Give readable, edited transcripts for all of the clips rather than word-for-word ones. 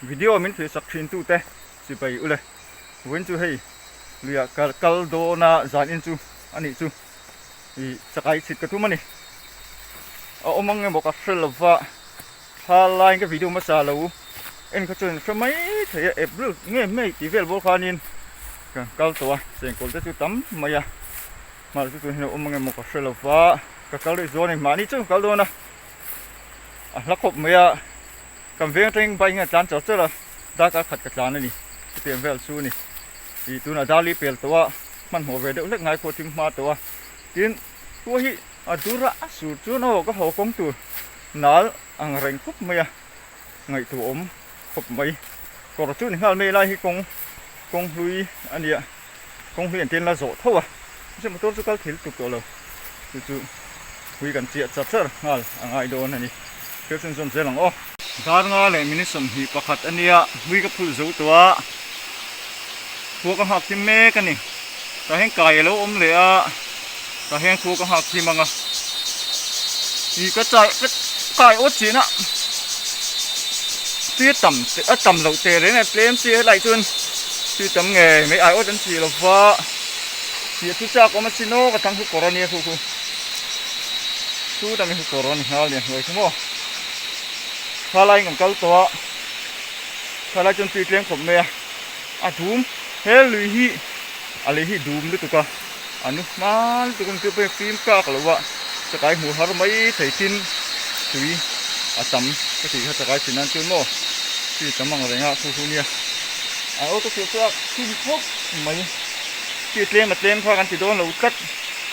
Video min thlir sak thin tute chibai ule. Vawiin chu hei luiah ka kal dawn a zan in chu a nih chu ih chakai chhit ka tum a ni. A awm ang emaw ka hre lova thla laiin ka video hmasa lo en kha chuan hre mai thei a April nge May tih vel bawr khanin ka kal tawh a chengkawl te chu tam mai a mahse chu tun hian a awm ang emaw ka hre lova ka kal rih zuan a ni mahni chu ka kal dawn a a hla khawp mai a. Kan veng atangin bike hian a tlan char char a, darkar khat ka tlan a ni, chutiang vel chu a ni. Ih tunah Darli pel tawh a, hmanhmawh ve deuh hlek ngai pawh thim hma tawh a, tin khua hi a dur a, a sur chuan aw ka haw kawng tur nal ang reng khawp mai a, ngaihtuah awm khawp mai. Kawr chu ni nghal mai lai hi kawng kawng hlui a nia, kawng hlui an tin la zawh tho a, mahse motor chu kal thil tuk tawh lo, chu chu hui kan chiah char char nghal a ngai dawn a ni. Thil chhunzawm zel ang aw. Dar nga leh minute 21 a nia, hui ka phulh zo tawh a, khua ka nghak thim mek a ni. Tah hian kai a lo awm leh a, tah hian khua ka nghak thim ang a, ih ka chai ka kai awt chin a, tui a tam a tam loh teh reng a tlem chi helai chuan tui tam ngei mai ai awt an chi lo va, chhiah chu chak awm a sin aw ka thang hu kawr a nia khu khu. Chu dang hi kawr a ni nghal nia hnuai khi maw thalai in kan kal tawh a thalai chuan tui tleng khawp mai a a dum he lui hi a lei hi dum lutuk a a nu hma lutuk a ni chu pawh fim kak lo a chakai hmuh har mai thei tin tui a tam ka tih kha chakai chin nan chuan maw tui tam ang reng a khu khu nia a aw ka chhuah chhuak thin khawp mai tui tlem a tlem kha kan ti dawn lo tlat.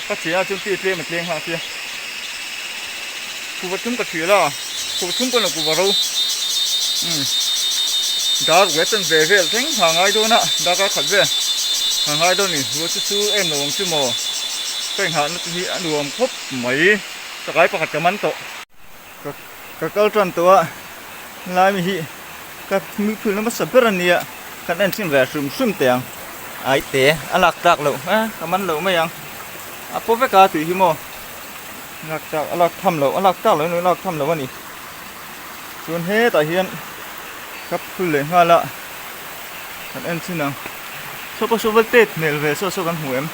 Ka chhiah a chuan tui tlem a tleng nghal sia. Kuva thum ka chhiah la, kuva thum pawh ni lo kuva ro. Umm dar vel chuan ve vel thleng ha ngai dawn a, darkar khat vel ha ngai dawn a ni. Ruah chu chu em lo ang chu maw? Ka inghahna te hi a nuam khawp mai. Chakai pakhat ka man tawh. Ka ka kal tan tawh a, helai mi hi ka mipui hmasa ber a nia kan en chhin ve hrim hrim teh ang ai te a lak tlak loh a ka man loh mai ang a paw vek a tih hi maw lak tlak a lak tham loh a lak tlak loh a lak tham loh a ni chuan hetah hian ka phul leh nghal a kan en chhin ang saw pawh saw va tet hmel ve saw saw kan hmu em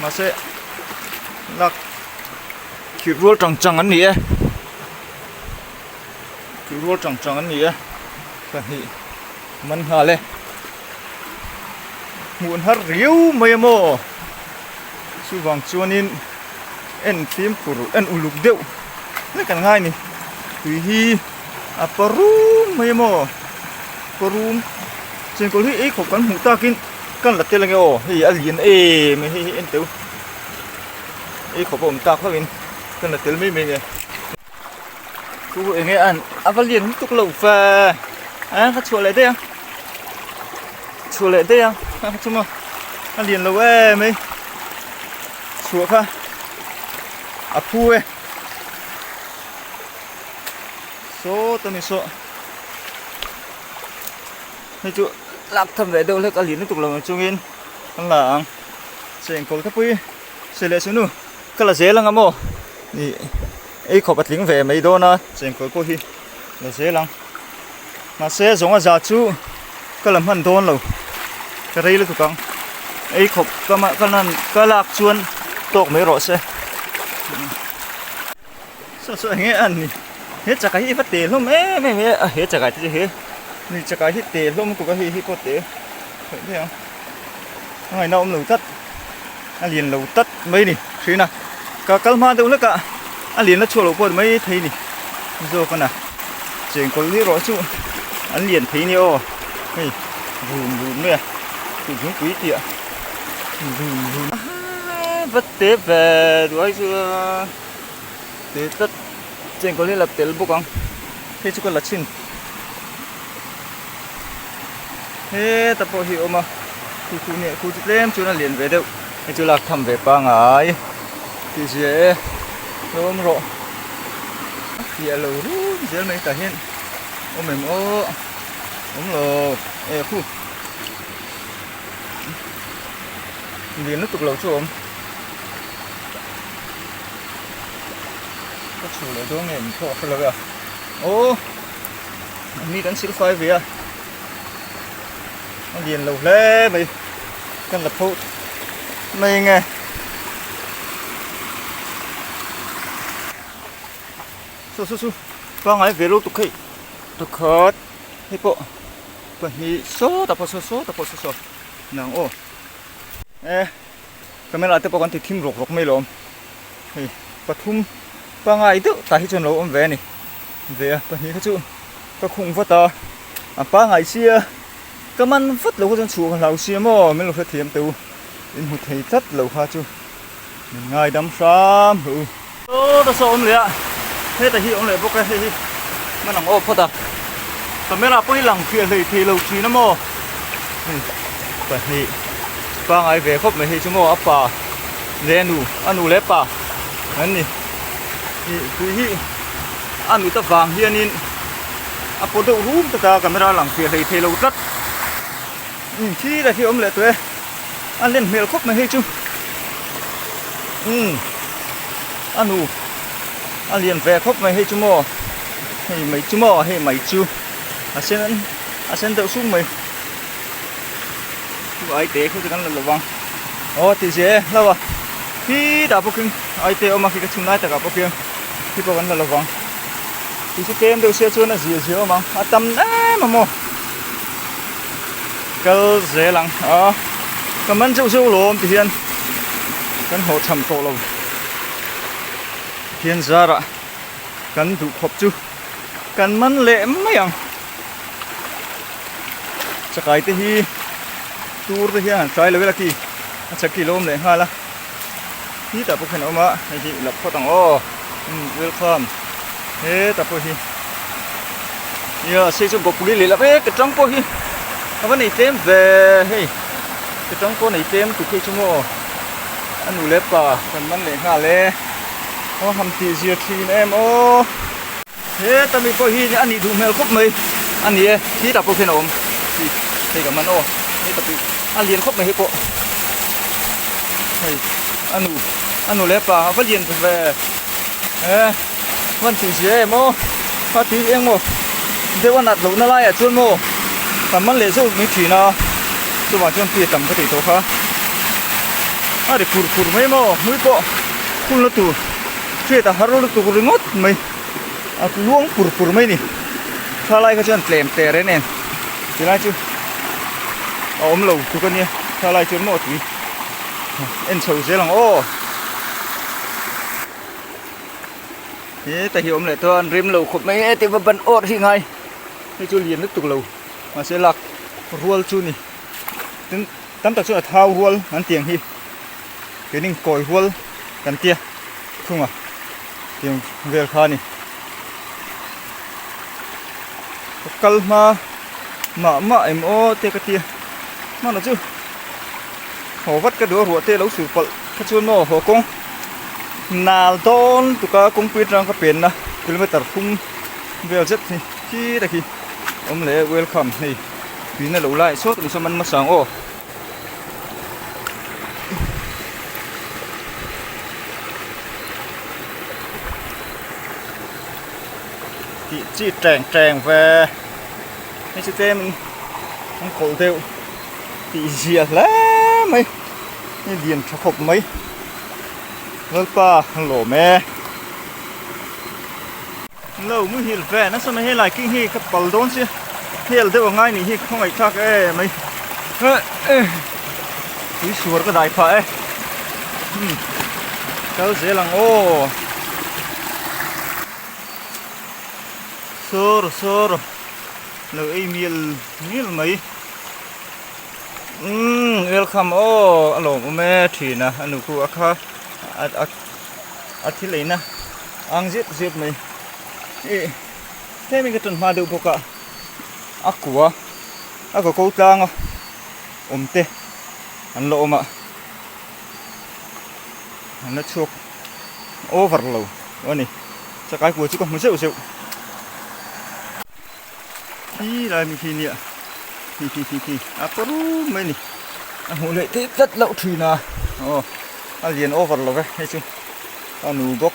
mahse lak. Thir rual tang chang an ni e thir rual tang chang an ni e pahnih man nghal e hmuh an har riau mai a maw chuvang chuanin en fimkhur en uluk deuh hlek an ngai a ni tui hi a pa rum mai a maw pa rum chengkawl hi ei khawp kan hmuh takin kan la tel ange aw hei a lian em a hei hi en teuh. Ei khawp a awm tak hlauhin ka la tel mai mai nge. Chu enge an a va lian lutuk lo fe a ka chhuah leh daih a chhuah leh daih a a chu maw a lian lo em mai chhuah kha a phu e sawt a ni saw hei chu lak tham ve deuh hlek a lian lutuk lo ang chungin an la ang. Chengkawl te pui se leh sunu ka la zel anga maw ih ei khawp a tling ve mai dawn a chengkawl pawh hi la zel ang mahse zawnga za chu ka la hman dawn lo ka rei lutuk ang ei khawp ka mah ka lan ka lak chuan tawk mai rawh se saw saw eng nge a ni he chakai hi va te hlawm em em e a he chakai te chu he ni chakai hi te hlawm lutuk a hei hi pawh te theih daih ang. A ngaihna awm lo tlat a lian lo tlat mai a ni thin a ka kal hma deuh hlek a a lian la chhuah loh pawh mai thei a ni zawk a na chengkawl hi erawh chu an lian thei a nia aw hei rum rum mai a kutzungpui tih ah rum rum va te ve duai chu a te tlat chengkawl hi a la tel bawk ang hei chu ka la chhin. Heta pawh hi a awm a khu khu nia khu chu tlem chuan a lian ve deuh hei chu lak tham ve pangai tih zia e hlawm rawh a fiah lo rum zel mai tah hian awm em aw awm lo e khu lian lutuk lo chu a awm ka chhu leh dawn nge min thawh a hre lo e a aw mi kan silfai ve a. A lian lo hle mai kan la pho mai nge. Saw saw chu pangai ve lo tuk hei pakhat hei pawh pahnih sawtah pawh saw sawtah pawh saw saw nang aw e camera te pawh kan ti thim rawk rawk mai lawm hei pathum pangai deuh tah hi chuan lo awm ve a ni ve a pahnih kha chu ka khung vat a a pangai sia ka man vat lo kha chuan chhuah ka hlau sia maw min lo hrethiam teh u in hmu thei tlat lo kha chu. Min ngaidam hram hlauh u. Aw ta saw awm leh a, heta hi awm leh bawk e, hei hi hman ang aw phawt a, camera pawh hi lang fiah hlei thei lo thin a maw, hei pahnih pangai ve khawp mai hei chu maw a pa leh a nu, a nu leh pa an ni, ih tui hi a nut avang hianin a paw deuh rum tlat a camera lang fiah hlei thei lo tlat, umm thil a hi awm leh tawh e. A len hmel khawp mai hei chu umm a nu a lian ve khawp mai hei chu maw hei mai chu maw hei mai chu a sen a sen deuh sum mai chu ai te khaw chu kan la lo vang aw tih zia e hlau a khitah pawh khian ai te a awm a khi ka chhun lai takah pawh khian khi pawh kan la lo vang tih chu tlem deuh sia chuan a zia zia awm ang a tam em a maw. Kal zel ang a ka man zeuh zeuh lawm ti hian kan hlawh cham tawh lo thian zarah kan duh khawp chu kan man leh mai ang chakai te hi tur te hian han trai lo ila ki a chaki lawm leh nghal a hetah pawh khian a awm a hei hi la phawt ang aw welcome hetah pawh hi. Nia sei chu bawkpui leh lam e ka tang pawh hi a va nei tlem ve hei ka tang pawh nei tlem tuk hi chu maw a nu leh pa kan man leh nghal e aw ham tih zir thin em aw heta mi pawh hi a nih duh hmel khawp mai a ni e khitah pawh khian a awm hei ka man aw heta pawh a lian khawp mai hei pawh hei a nu a nu leh pa a va lian ve e. Hman tih zia em aw, kha tui eng maw deuh a nat lohna laiah chuan maw kan man leh zeuh mai thin a, chuvang chuan tui a tam ka tih tawh kha a ri pur pur mai maw hmui pawh khulna tur hriat a har lutuk ringawt mai a luang pur pur mai a ni thlalai kha chuan tlem teh reng nen tilai chu a awm lo tuk a nia thlalai chuan maw tui en chho zel ang aw. Heta hi awm leh tawh a an rem lo khawp mai e tih va ban awrh hi ngai hei chu lian lutuk lo mahse lak rual chu ni tin tam tak chuan a thau rual an tiang hi keini kawi rual kan tia thung a tiang vel kha a ni ka kal hma mah mah em aw te ka tia hmanah chu haw vat ka duh a ruah te a lo sur palh kha chuan maw haw kawng. Nal dawn tuka kawngpui atang ka penna kilometer thum vel zet hi khi ta khi awm leh welcome hei tuina lo lai sawt ang sawn man hmasa ang aw. Tih chi teng teng ve hei chu tlem in an kawlh deuh tih zia hle mai hei lian tha khawp mai. Lalpa an lawm e. Lo muhil ve nasa mai helai king hi ka pal dawn sia hel deuh angai nih hi khawngaih thlak e mai tui suar ka dai phah e umm kal zel ang aw sawr sawr lo ei mial mial mai. Umm welcome aw a lawmawm e thin a a nu khu a kha a a a thil eina ang zep zep mai ih tlem in ka ṭan hma deuh bawk a a kua a kaw ko tlang a awm te an la awm a an la chhuak over lo a ni chakai kua chu ka hmu zeuh zeuh. Khi lai mi khi nia khi khi khi khi a paw rum mai a ni a hmuh leh theih tlat loh thin a aw a lian over lo ve hei chu a nu bawk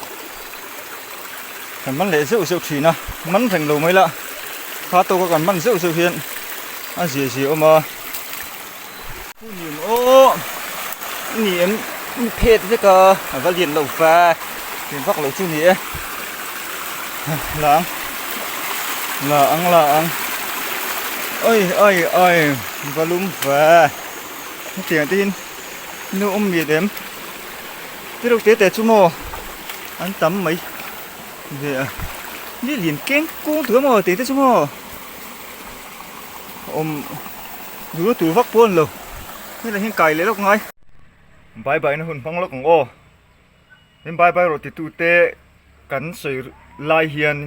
kan man leh zeuh zeuh thin a man reng lo mai la kha tawka kan man zeuh zeuh hian a zia zia awm a. Ni em ni phet vek a a va lian lo va lian vak lo chu ni e la ang la ang la ang oi oi oi va lum va hetiang te hian nu awm mial em te reuh te te chu maw an tam mai ve a ni lian keng kung tur maw tih te chu maw awm duhna tur vak pawh a ni lo. Heta hian kai leh lawk ngai. Bye bye na hun hmang lawk ang aw. Min bye bye rawh titu te kan sawi lai hian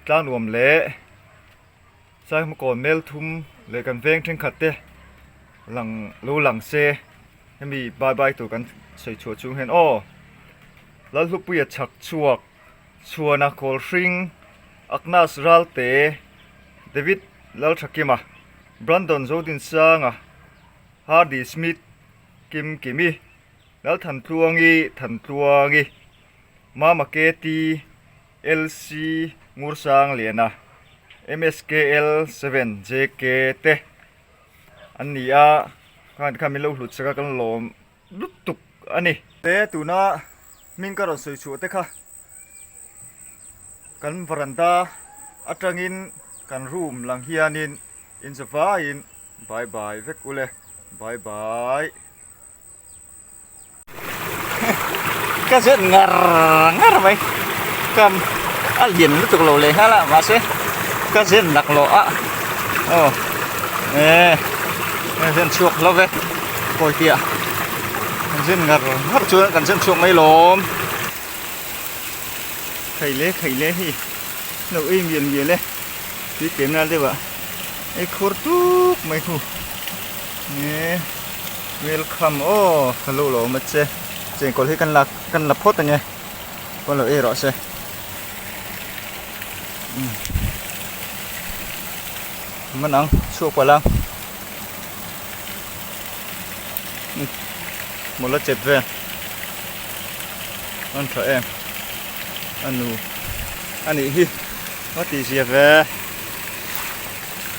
tlang nuam leh Saihmakawn mel thum leh kan veng thenkhat te lang lo lang se hemi bye bye tur kan sawi chhuah chung hian aw. Lalhlupuia chhak chhuak Chhuana Kawlhring, Agnes Ralte, David Lalthakima. Brandon Zodinsanga, Hardy Smith, Kim Kimi, Lalthantluangi Thantluangi, Mama KT, LC Ngursangliana, MSKL 7 JK te an ni a, khang te khan min lo hlut sak a kan lawm lutuk a ni. Te tuna hming ka rawn sawi chhuah te kha kan varanda atangin kan room lang hianin inzavaiin bye bye vek ule bye bye. Ka zet ngar ngar mai ka a lian lutuk lo leh nghal a mahse ka zet nak lawh a aw eh ka zen chhuak hlauh ve kawi piah kan zen ngar ngar chuan kan zen chhuak mai lawm khaih leh khaih leh hei lo ei mial mial e tui tlem nal deuh ah ei khur tuk mai khu nge welcome aw ka lo lo awm a che chengkawl hi kan la kan la phawt ange pawn lo ei rawh se man ang chhuak palh ang mawla chep vel an tha em a nu a nih hi a tih zia ve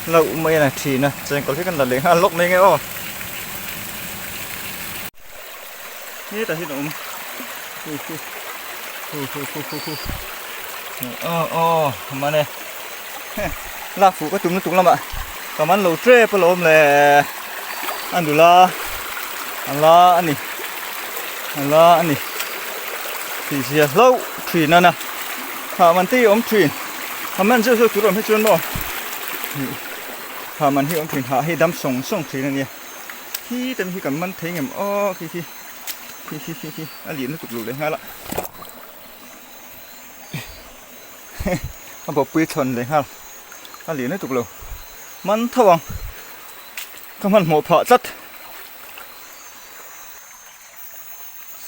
hlauh mai a ni thin a chengkawl hi kan la leh nghal lawk mai nge aw hetah hian a awm hu hu hu hu hu hu hu aw aw a man e lak fuh ka tum lutuk lamah ka man lo tep alawm le a nula a la a ni a la a ni tih zia hlauh thin a na hah man te hi a awm thin a man zeuh zeuh tur awm hi chuan maw hah man hi a awm thin hah hi dam sawng sawng thin a nia khi te hi kan man thei ngem aw khi khi khi khi khi khi a lian lutuk lo leh nghal a a bawkpui thawn leh nghal a lian lutuk lo man tho ang ka hmanhmawh phah tlat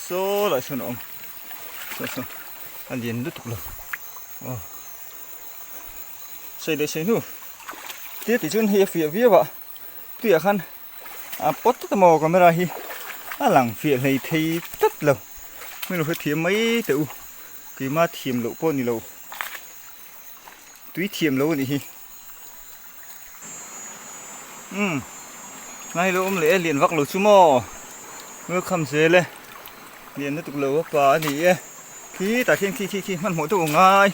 saw lah sawn a awm saw saw a lian lutuk lo aw sei leh sei hnu tia tih chuan hei a fiah viau a tuiah khan a pawt tlat a maw camera hi a lang fiah hlei thei tlat lo hmel hre thiam mai teh u keimah thiam loh pawh a ni lo tui thiam lo a nih hi umm ngai lo awm leh e lian vak lo chu maw welcome zel e lian lutuk lo a pa a ni e khi tah khian khi khi khi hmanhmawh deuh a ngai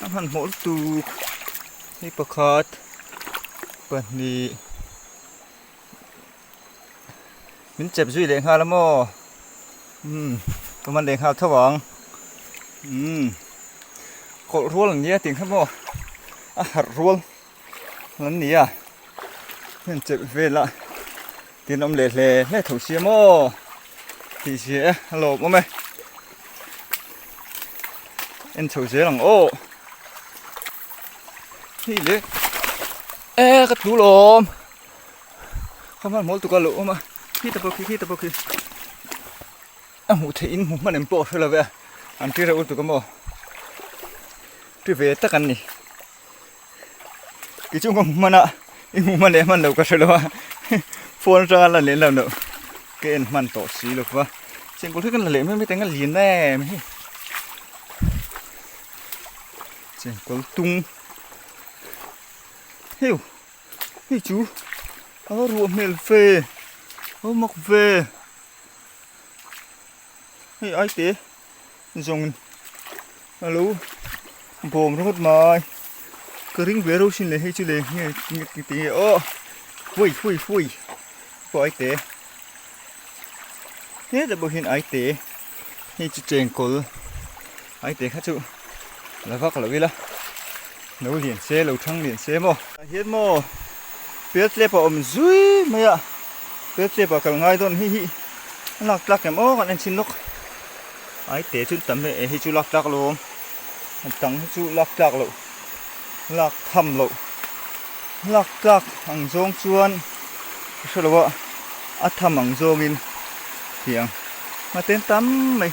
a hmanhmawh lutuk hei pakhat pahnih min chep zui leh nghal a maw umm ka man leh nghal tho ang umm kawlh rual an nia tih kha maw a harh rual an ni a heng chep vel a tin awm leh hle hle tho sia maw tih zia e a lawm awm e en chho zel ang aw hei le e ka thu lawm ka hman mawl tuk a lo awm a khi ta pawh khi khi ta pawh khi a hmuh theih in hmu hman em pawh a hre lo ve a an ṭi reuh lutuk a maw ṭi ve tak an ni tichuan ka hmu hman a i hmu hman leh hman lo ka hre lo a phone atanga lan leh lan loh ka en hman tawh si lo va chengkawl hi kan la leh mai mai teng a lian em hi chengkawl tung heu hei chu a ruah hmel ve a mak ve. Hei ai te zawng a lo bawm ringawt mai. Ka ring ve reuh sin le hei chu le nge nge ti nge aw hui hui hui pawh ai te hetah pawh hian ai te hei chu chengkawl ai te kha chu la vak lo ila lo lian se lo thang lian se maw. Tah hian maw peltlep a awm zui mai a peltlep ah kal ngai dawn hei hi a lak tlak em aw kan en chhin lawk ai te chu tam e hei chu lak tlak lo awm a dang hi chu lak tlak loh lak tham loh lak tlak ang zawng chuan ka hre lo a a tham ang zawngin tiang hmaten tam mai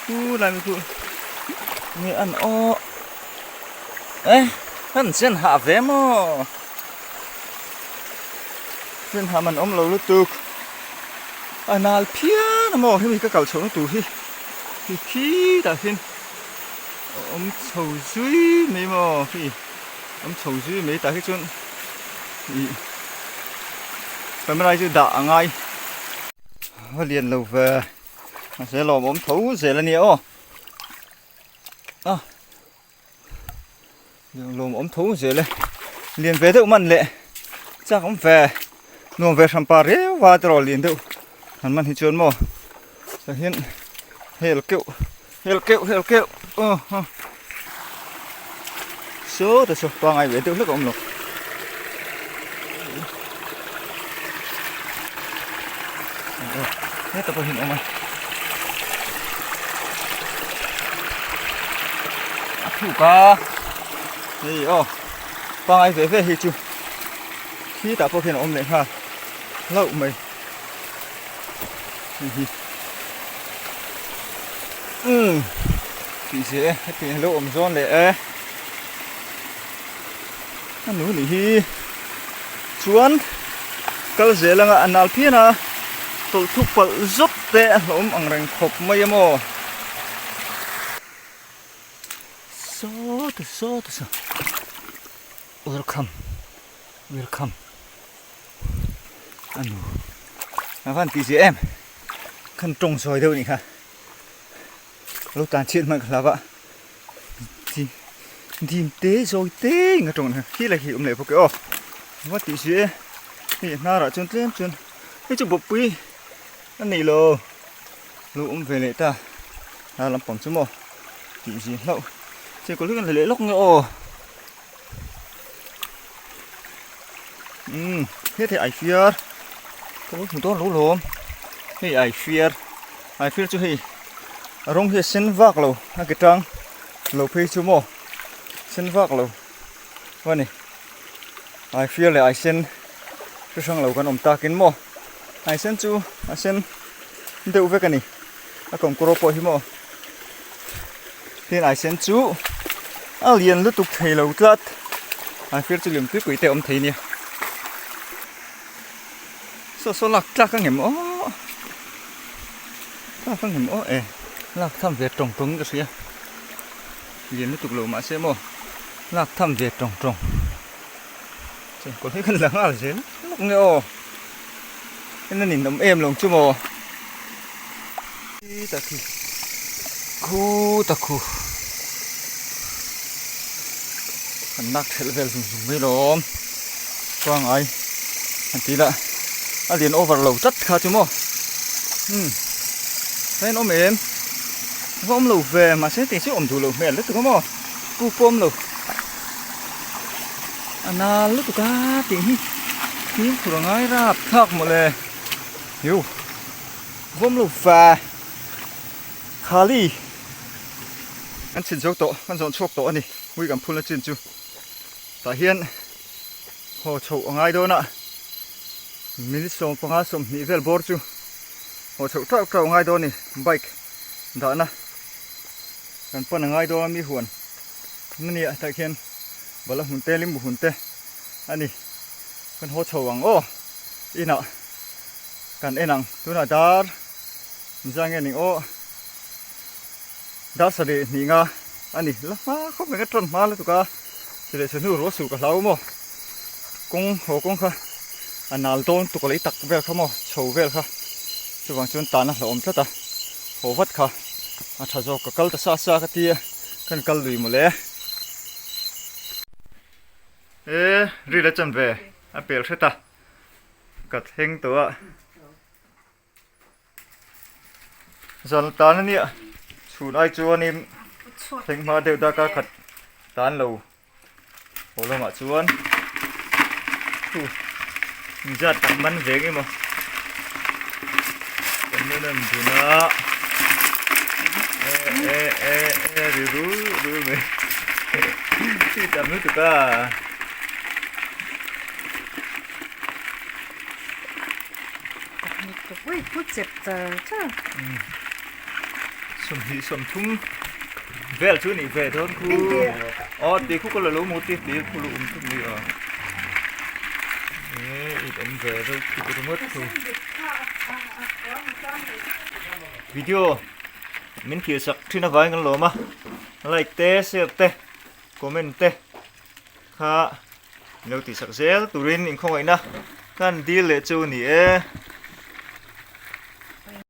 chu lai mai chu nge an aw e an chen hah ve maw chen hah man awm lo lutuk a nal phian a maw hemi ka kal chhohna tur hi hi khitah khian a awm chho zui mai maw khi awm chho zui mai tah hi chuan ih camera hi chu dah a ngai a lian lo ve mahse lawmawm tho zel a nia aw a lawmawm tho zel e lian ve deuh man leh chak awm ve nuam ve hran pa riau a tiraw lian deuh han man hi chuan maw tah hian hel keuh hel keuh hel keuh aw aw saw ta saw pangai ve deuh hlek a awm lo heta pawh hian a awm a a thuk a hei aw pangai ve ve hi chu khitah pawh khian a awm leh nghal hlauh mai. Hei hi umm tih zia e hetiang lo awm zawn leh e a nu nih hi chuan kal zel anga a nal phian a tawlh thuk palh zawt te a hlawm ang reng khawp mai a maw saw ta saw ta saw welcome welcome. A nu a van tih zia em khan tawng sawi deuh nih kha lo tan chhiat hman ka hlau a chi dim te zawi te in ka tawng nih kha khi lai khi awm leh bawk e aw a va tih zia e hei hnar ah chuan tlem chuan hei chu bawppui a nei lo lo awm ve leh ta hnar lampang chu maw tih zia hlauh chei kaw hlek an la leh lawk nge aw. Umm he thei ai fiar ka lo hmu dawn lo lawm hei ai fiar ai fiar chu hei a rawng hi a sen vak lo a ke tang lo phei chu maw sen vak lo a ni ai fiar leh ai sen hre hrang lo kan awm takin maw ai sen chu a sen deuh vek a ni a kawmkawr pawh hi maw tin ai sen chu a lian lutuk thei lo tlat ai fir chu lian pui pui te a awm thei nia saw saw lak tlak ang em aw tlak ang em aw e lak tham ve tawng tawng in ka hria lian lutuk lo mahse maw lak tham ve tawng tawng chengkawl hi kan la nghal zel lawk nge aw en a ninawm em lo chu maw. Khi tak hi khu tak khu kan lak thelh vel zung zung mai lawm pangai an ti lah a lian over lo tlat kha chu maw umm heng awm em va awm lo ve mahse tih chu awm duh loh hmel lutuk a maw ku pawh awm lo a nal lutuk a tih hi fimkhur a ngai rap thlak mawle yu. Vawm lo fa Khali kan chhin zo tawh kan zawn chhuak tawh a ni hui kan phulna chin chu tah hian haw chhoh a ngai dawn a minute 15 20 vel bawr chu haw chhoh tauh tauh a ngai dawn a ni bike dahna kan pan a ngai dawn a mi huan na nia tah khian bala hmun te limbu hmun te a ni kan haw chho ang aw inah. Kan en ang tunah dar zang nge ning aw dar sarih hnih nga a ni la hma khawp mai ka tan hma lutuk a chi leh chhunu ruah suh ka hlau maw kawng haw kawng kha a nal dawn tuk lei tak vel kha maw chho vel kha chuvang chuan tan a hlauhawm tlat a haw vat kha. A tha zawk ka kal ta sa sa ka tia kan kal lui mawle. E ril a chan ve a pel hret a ka thleng tawh a. Zan tan a nia chhun ai chuanin thleng hma deuh daka khat tan lo Haw lamah chuan thu inzat tak man ve eng emaw kan nun an bun a e e e e ri rul rul mai chi tam lutuk a. Sawmhnih sawmthum vel chu nih ve dawn khu aw tih khu ka la lo mu ti tih khu lu um thum ni a e it awm ve reuh thut ringawt khu video min thlir sak thin avangin kan lawm a like te share te comment te kha. Lo tihsak zel turin inkhawngaihna kan dil leh chu a ni e.